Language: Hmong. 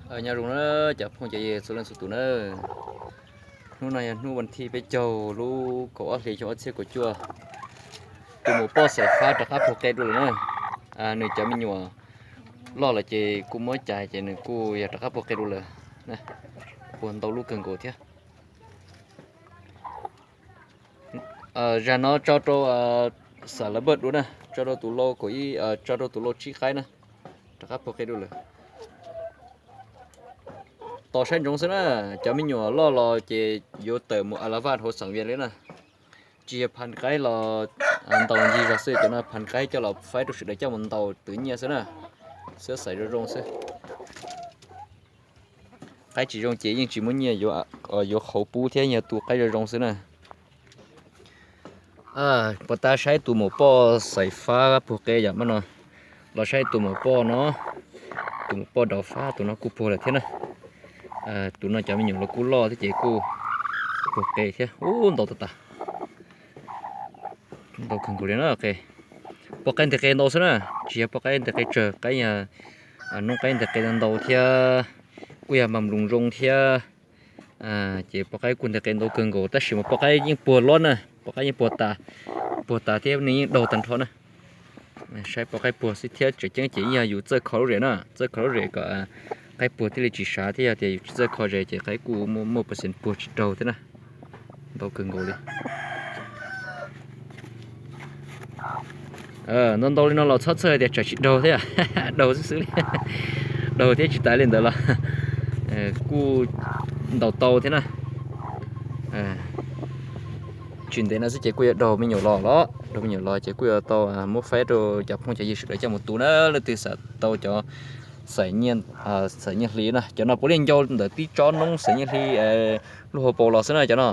Nyob zoo na cov phooj cov ywg txhua leej txhua tus na. Hnub no yog hnub vas thib peb caug lub kaum ob hli xyoo ob txhiab kaum cuaj. Tus maum poj xaim fab rov qab puag qe dua lawm na. Nws cov me nyuam loj lawm ces kuj muab cais ces nws kuj yog rov qab puag qe dua lawm. Puag ntau lub kawg nkaus thiab. Zag no tso rau xav lawv npaj dua na, tso rau tus lau kaum ib, tso rau tus lau tsib qaib na, rov qab puag qe dua lawm. Tos saib ntsoov xwb na, cov me nyuam loj los ces yuav tawm mus a la vaj hauv xeem Vias li na. Tsis yog phav qaib los ntaus ncig zog xwb, cov no phav qaib coj los faib rau sawv daws coj mus ntaus twv nyiaj xwb na, xwb xaiv zoo zoo xwb. Qaib tsis zoo ces yeej tsis muaj nyiaj yuav qhauv pub thiab, yog tu qaib zoo zoo xwb na. Puas tas saib tus maum poj xaiv fab puag qe yam no, los saib tus maum poj no, tus maum poj daus fab tus no kuj puag lawm thiab na. Tus no cov me nyuam los kuj loj thiab ces kuj puag qe thiab, ub ntau tas tas. Ntau kawg nkaus li na qe. Puag qaib nteg qe ntau xwb na, tsis yog puag qaib nteg qe tsawg, qaib yog noob qaib nteg qe ntau thiab, kuj yog mas mloos zoo thiab. Ces puag qaib kuj nteg qe ntau kawg nkaus tab sis mas puag qaib yeej puag loj na, puag qaib yeej puag tas, puag tas thiab nws yeej daug tag nrho na. Saib puag qaib puag xwb thiab tseem ceeb ces yog yus txawj kho lub zem na, txawj kho lub zem kom qaib puag thiaj li tsis sav thiab, yog tias yus tsis txawj kho zem ces qaib kuj muaj muaj percent puag tsis raug thiab na. Ntau kawg nkaus li. Ntau ntau li no los txhob txhawj tias tsam tsis daug thiab, daug xwb xwb li. Daug thiab tsis tas li ntawd los kuj ntaus tau thiab na. Tsis ntev no xwb ces kuj yuav daug me nyuam los los, daug me nyuam los ces kuj yuav tau muab faib rau cov phooj cov ywg sawv daws coj mus tu na, leej twg xav tau cov xaiv nyiaj hli na, cov no puav leej ncau ntawm tib tsob noob xaiv nyiaj hli lub hauv paus los xwb na cov no.